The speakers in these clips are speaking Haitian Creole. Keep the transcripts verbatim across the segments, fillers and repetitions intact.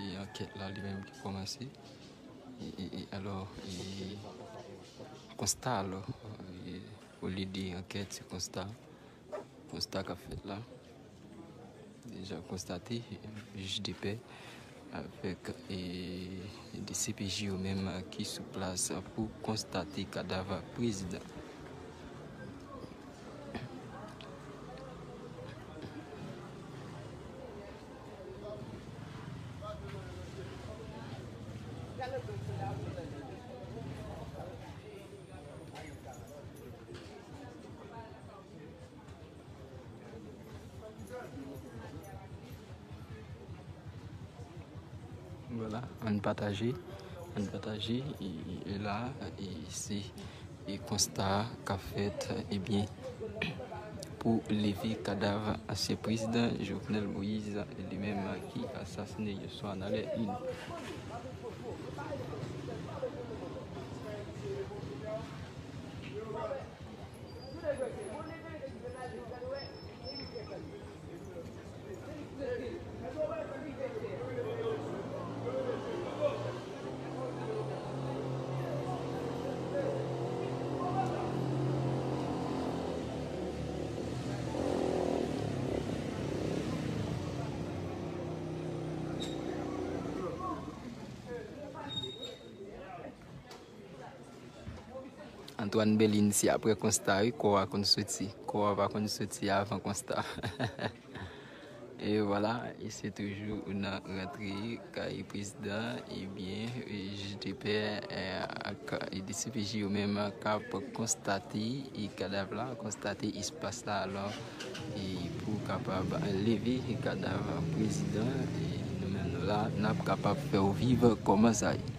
E ankèt la li menm ki kòmanse. E, e, e, alò, e, konsta, alò, e, olye de ankèt, se konsta. Konsta k ap fèt la. Deja konstate, jij de pè avèk, e, D C P J yo menm ki sou plas pou konstate kadav prezidan. Vwala, ann pataje, ann pataje, e, e la, e se, e konsta k ap fèt, ebyen, pou leve kadav ansyen prezidan Jovenel Moïse, li menm ki asasine yèswa nan lè ini. Antoine Belin, se apre konsta, wi, kò a konn soti. Kò a pa konn soti avan konsta. E vwala, e se toujou nan rantre kay prezidan, ebyen, e jij de pè, e, ak, e, D C P J yo menm k ap konstate, e, kadav la, konstate espas la, alò, e pou kapab leve kadav prezidan, e nou menm nou la, n ap kapab fè w viv kòman sa ye.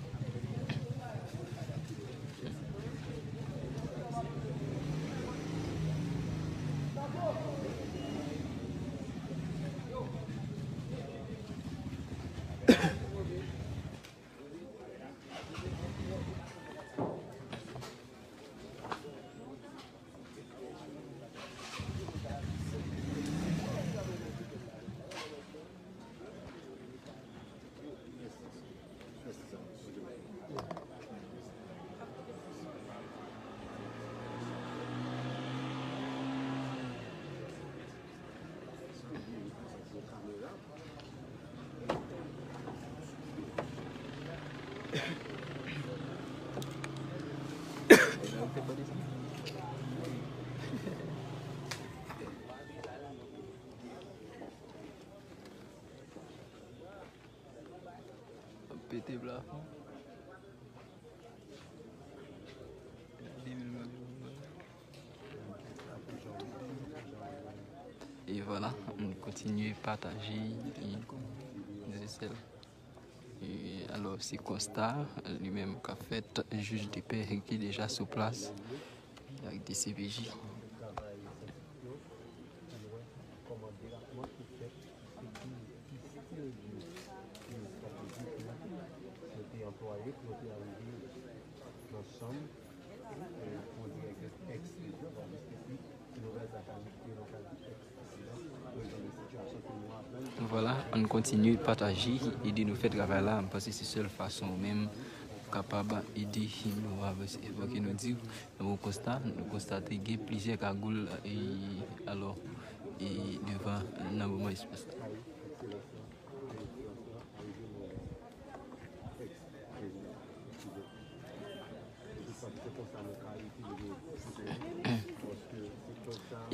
Pete plafon. E vwala, nou kontinye pataje, e, nou se sèl. E alò, se konsta, li menm k ap fèt, jij de pè ki deja sou plas, ak D C P J. Vwala, ann kontinye pataje, ede nou fè travay la. M panse se sèl fason ou menm ou kapab ede nou avanse. Fòk nou di, nan yon konsta, nou konstate gen plizyè kagoul, e, alò, e, devan nan moman espas la.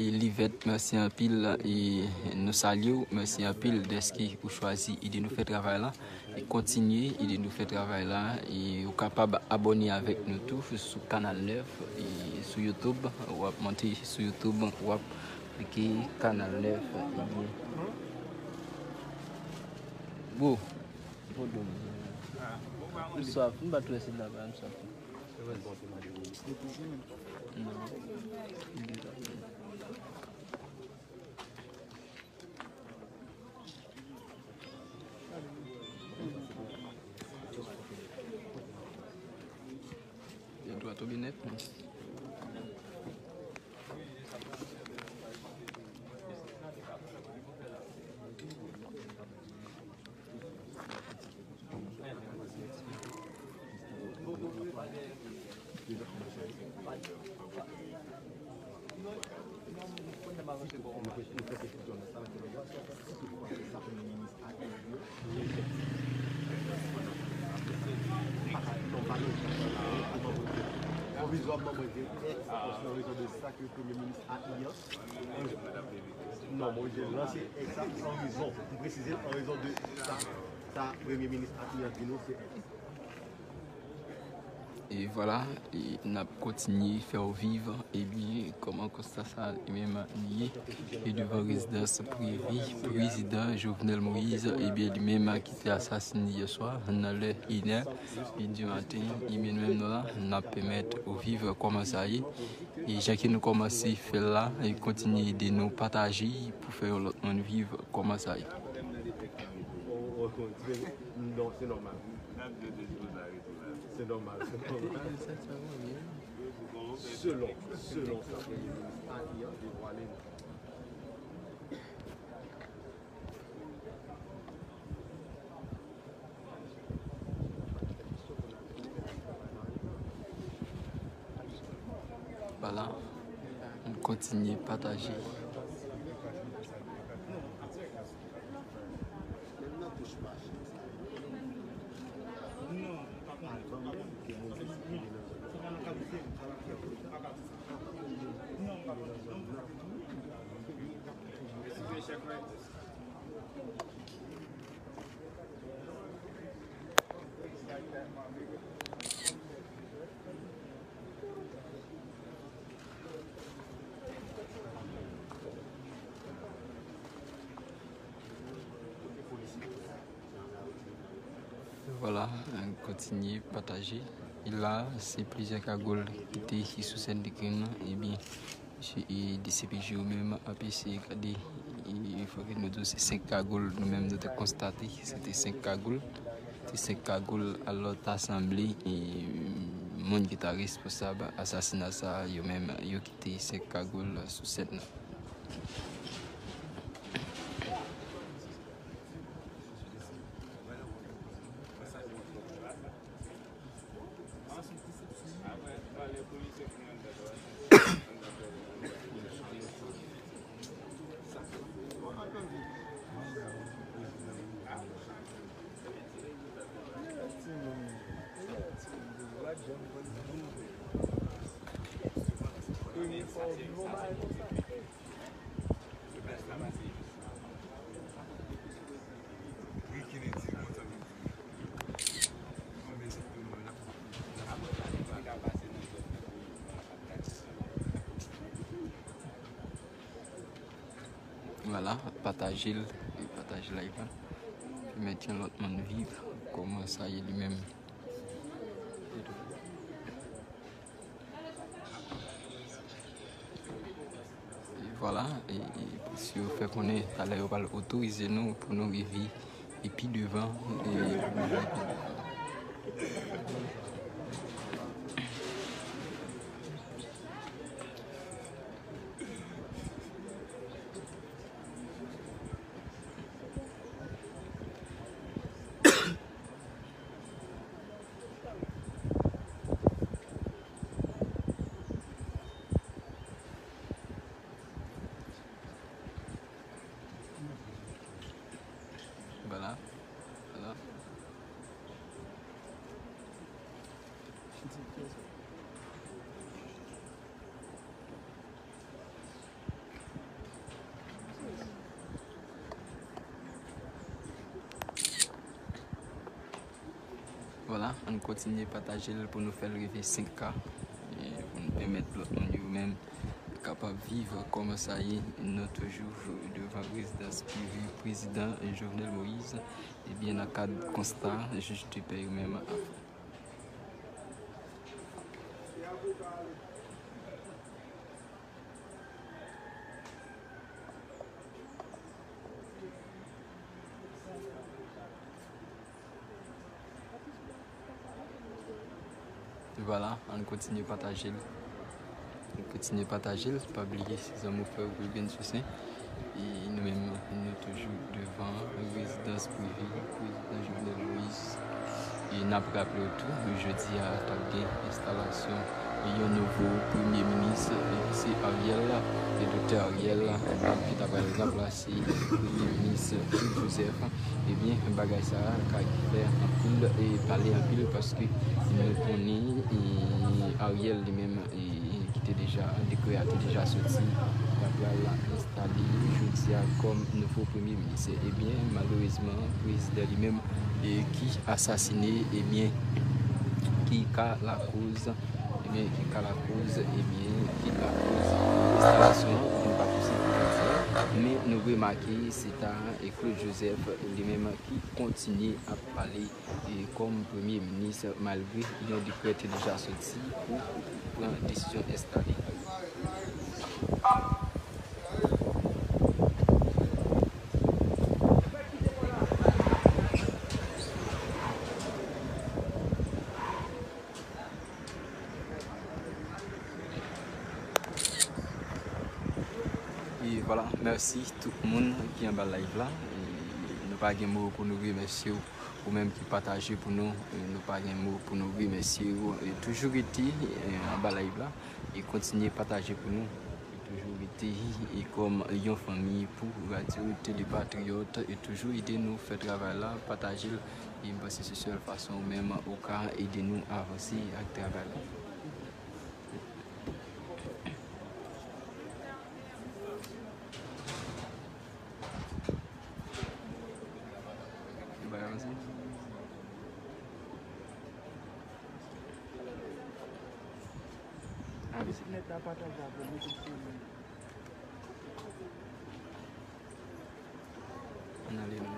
E Livèt, mèsi anpil, e nou salye w, mèsi anpil dèske ou chwazi ede nou fè travay la, e kontinye ede nou fè travay la, e ou kapab abòne avèk nou tou sou Kanal nèf, e sou YouTube, w ap monte sou YouTube, w ap klike Kanal nèf, e byen. Bro, Vodou. M swaf, m pa t wè se la ba, m swaf. Gen dwa tonbe nèt, men. Gen dwa tonbe nèt. Pwovizwaman, mwen gen èks, an rezon de sa ke Premye Minis Atli an, non, mwen gen lanse èks la an rezon, m presize l an rezon de sa, sa Premye Minis Atli an di nou se èks. E vwala, e n ap kontinye fè w viv, ebyen, kòman konsta sa li menm li ye, e devan rezidans prive prezidan Jovenel Moïse, ebyen, li menm ki te asasine yè swa, nan lè inè di maten, ebyen, nou menm nou la, n ap pèmèt w viv kòman sa ye. E jan ke nou kòmanse fè l la, e kontinye ede nou pataje pou fè yon lòt moun viv kòman sa ye. Non, se nòmal. Se nòmal, se nòmal. Selon, selon sa Premye Minis Atli an devwale nou. Vwala, n kontinye pataje. Vwala, kontinye pataje. E la, se plizyè kagoul ki te sou sèn de krim nan. Ebyen, e D C P J yo menm ap eseye gade. E fòk nou di w se senk kagoul nou menm nou te konstate. Se te senk kagoul. Se senk kagoul, alò ta sanble, e moun ki ta responsab asasina sa a, yo menm, yo kite senk kagoul sou sèn nan. Vwala, pataje l, e pataje live la. Pèmèt yon lòt moun viv kòman sa ye li menm. E vwala, e, e, si yo fè konnen talè yo pral otorize nou pou nou rive, e pi devan, e, Vwala. Vwala. Vwala, ann kontinye pataje l pou nou fè l rive senk K, e pou nou pèmèt lòt moun yo menm kapab viv kòman sa ye. Nou toujou devan rezidans prive prezidan Jovenel Moïse, ebyen nan kad konsta jij de pè yo menm ap fè. Vwala, ann kontinye pataje l. Ann kontinye pataje l. Pa bliye, se zanmi w, frè w Wilgens Toussaint. E nou menm, nou toujou devan rezidans prive prezidan Jovenel Moïse. E n ap raple w tou, jodi a t ap gen enstalasyon yon nouvo premye minis, e ki se Ariel, e Doktè Ariel, e ki ta pral ranplase premye minis Claude Joseph. Ebyen, bagay sa a ka fè anpil, e pale anpil, paske nou konnen, e Ariel li menm, e ki te deja, dekrè a te deja soti, ta pral enstale jodi a kòm nouvo premye minis. Ebyen, malerezman, prezidan li menm, e ki asasine, ebyen, ki ka lakoz, ebyen, ki ka lakoz, ebyen, ki lakoz enstalasyon, nou pa posib pou di, men nou remake se ta, e Claude Joseph li menm ki kontinye ap pale, e kòm premye minis, malgre yon dekrè te deja soti pou pran desizyon enstale. E vwala, mèsi tout moun ki anba live la. E nou pa gen mo pou nou remèsye w, ou menm ki pataje pou nou. E nou pa gen mo pou nou remèsye w. E toujou rete, e, anba live la. E kontinye pataje pou nou. E toujou rete, e kòm yon fanmi pou Radyo Tele Patriyòt. E toujou ede nou fè travay la, pataje l. E m panse se sèl fason ou menm ou ka ede nou avanse ak travay la. Ann ale non.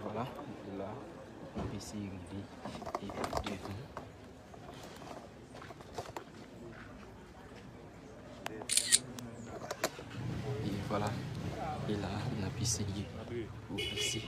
Vwala, la, n ap eseye rive, e, devan. E vwala, e la, n ap eseye pwogrese.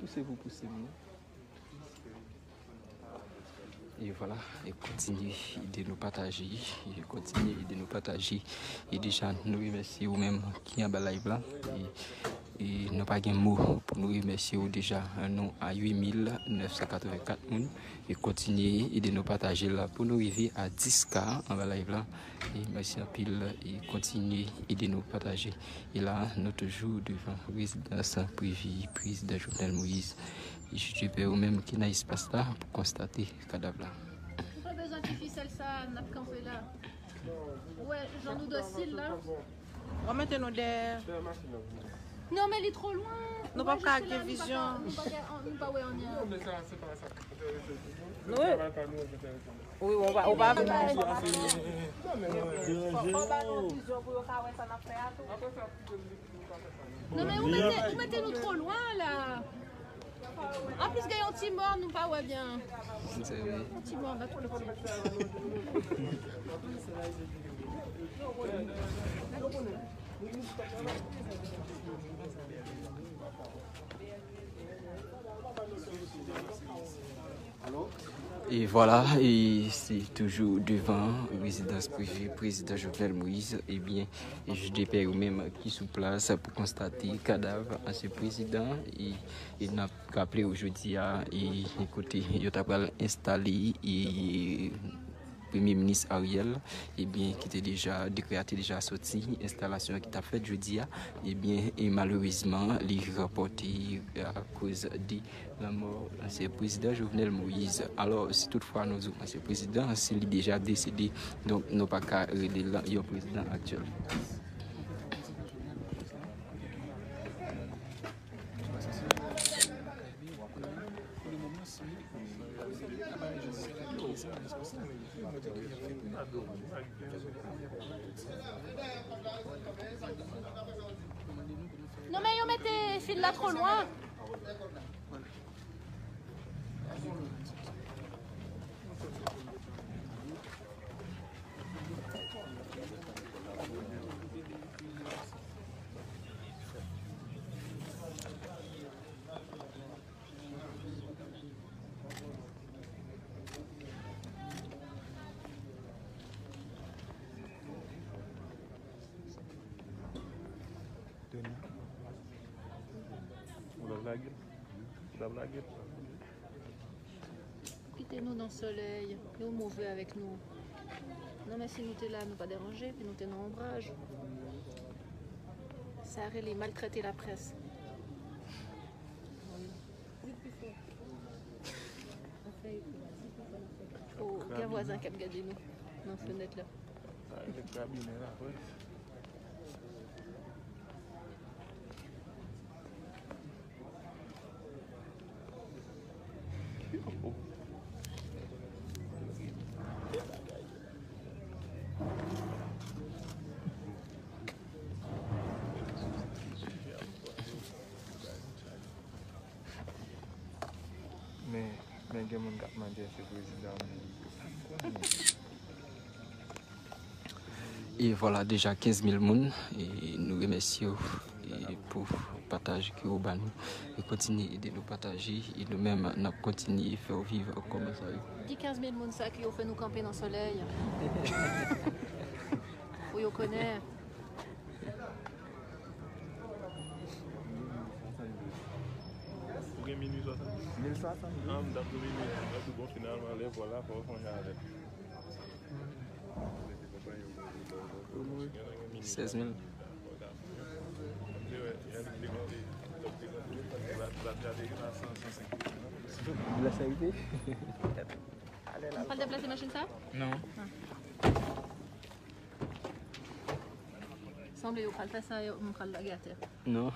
Pouse pou pouse m, non? E vwala, e kontinye ede nou pataje, e kontinye ede nou pataje. E deja, nou remèsye ou menm ki anba live la. E, e nou pa gen mo pou nou remèsye ou deja. Nou a uit mil nèf san katrevenkat moun. E kontinye ede nou pataje la pou nou rive a dis K anba live la. E mèsi anpil, e kontinye ede nou pataje. E la, nou toujou devan rezidans prive prezidan Jovenel Moïse. E jije pè ou menm ki nan espas la pou konstate kadav la. Nou pa bezwen ti fisèl sa, n ap kanpe la. Ou wè jan nou dosil la. W ap mete nou dèyè. Non, men li twò lwen. Nou p ap ka gen vizyon. Nou pa ka, nou pa wè anyen. Nou, wi, ou pa, ou pa vin. Fò, fò ba nou vizyon pou yo ka wè sa n ap fè a tou. Non, men ou mete, ou mete nou twò lwen la. Anplis, gen yon ti mò, nou pa wè byen. Yon ti mò, nan twò lwen. E vwala, e se toujou devan rezidans prive prezidan Jovenel Moïse. Ebyen, e jij de pè yo menm ki sou plas pou konstate kadav ansyen prezidan. E, e n ap raple w jodi a, e kote yo ta pral enstale, e Premye Minis Ariel, ebyen, ki te deja, dekrè a te deja soti, enstalasyon an ki t ap fèt jodi a, ebyen, e malerezman, li ranpòte akoz de lanmò ansyen prezidan Jovenel Moïse. Alò, si toutfwa nou di w ansyen prezidan, si li deja desede, donk, nou pa ka rele l yon prezidan aktyèl. Non, men yo mete fil la twò lwen. Ou t ap lage l? Ou t ap lage l? Kite nou nan solèy, yo move avèk nou. Non, men si nou te la, nou pa deranje, epi nou te nan onbraj. Sa rele maltrete laprès. Oh, gen vwazen k ap gade nou nan fenèt la. Sa rele kabinè laprès. Men, men gen moun k ap mande èske prezidan an mouri. E vwala deja kenz mil moun, e nou remèsye w, e pou pataj ke w ba nou. E kontinye ede nou pataje, e nou menm n ap kontinye fè w viv kòman sa ye. Di kenz mil moun sa ki yo fè nou kanpe nan solèy. Pou yo konnen. Ou gen minui swasannde? Mil swasannde. Ah, m t ap di minui. M t ap di bon, finalman, lè vwala, fò w fè yon jan avè l. Sèz mil. Ou pral deplase machin sa? Non. Sanble yo pral fè sa, yo, m pral lage atè. Non.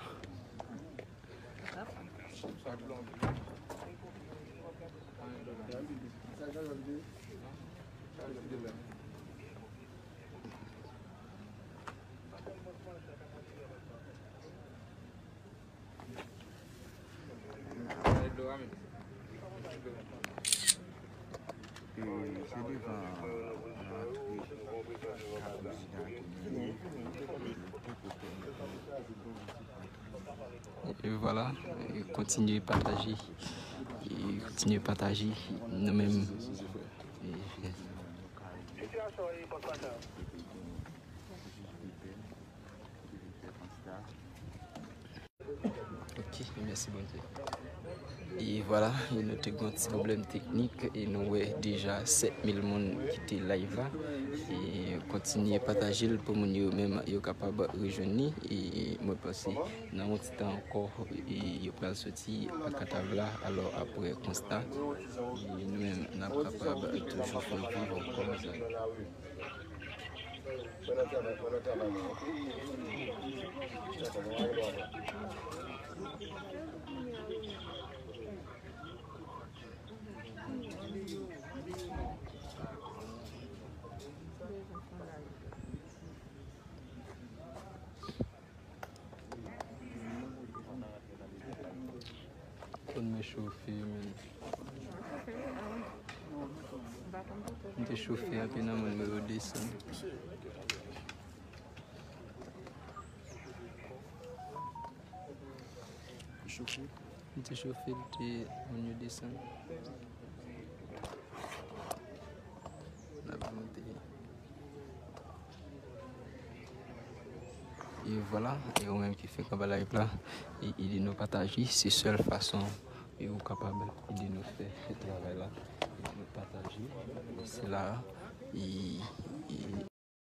E se devan rantre prezidan ki mennen, e pou pèmèt E vwala, e kontinye pataje, e kontinye pataje nou menm. E Ok, mèsi Bondye. E vwala, e nou te gen yon ti pwoblèm teknik, e nou wè deja sèt mil moun ki te live la. E kontinye pataje l pou moun yo menm yo kapab rejwenn li. E mwen panse nan yon ti tan ankò, e yo pral soti ak kadav la. Alò, apre konsta, e nou menm n ap kapab toujou fè viv kòm sa. Konn mwen chofe, men. M te chofe anpil nan moun mwen yo desann. M te chofe, l te moun yo desann. N ap monte. E vwala, e ou menm ki fenk anba live la, e ede nou pataje, se sèl fason e ou kapab ede nou fè travay la. Ede nou pataje, se la, e, e,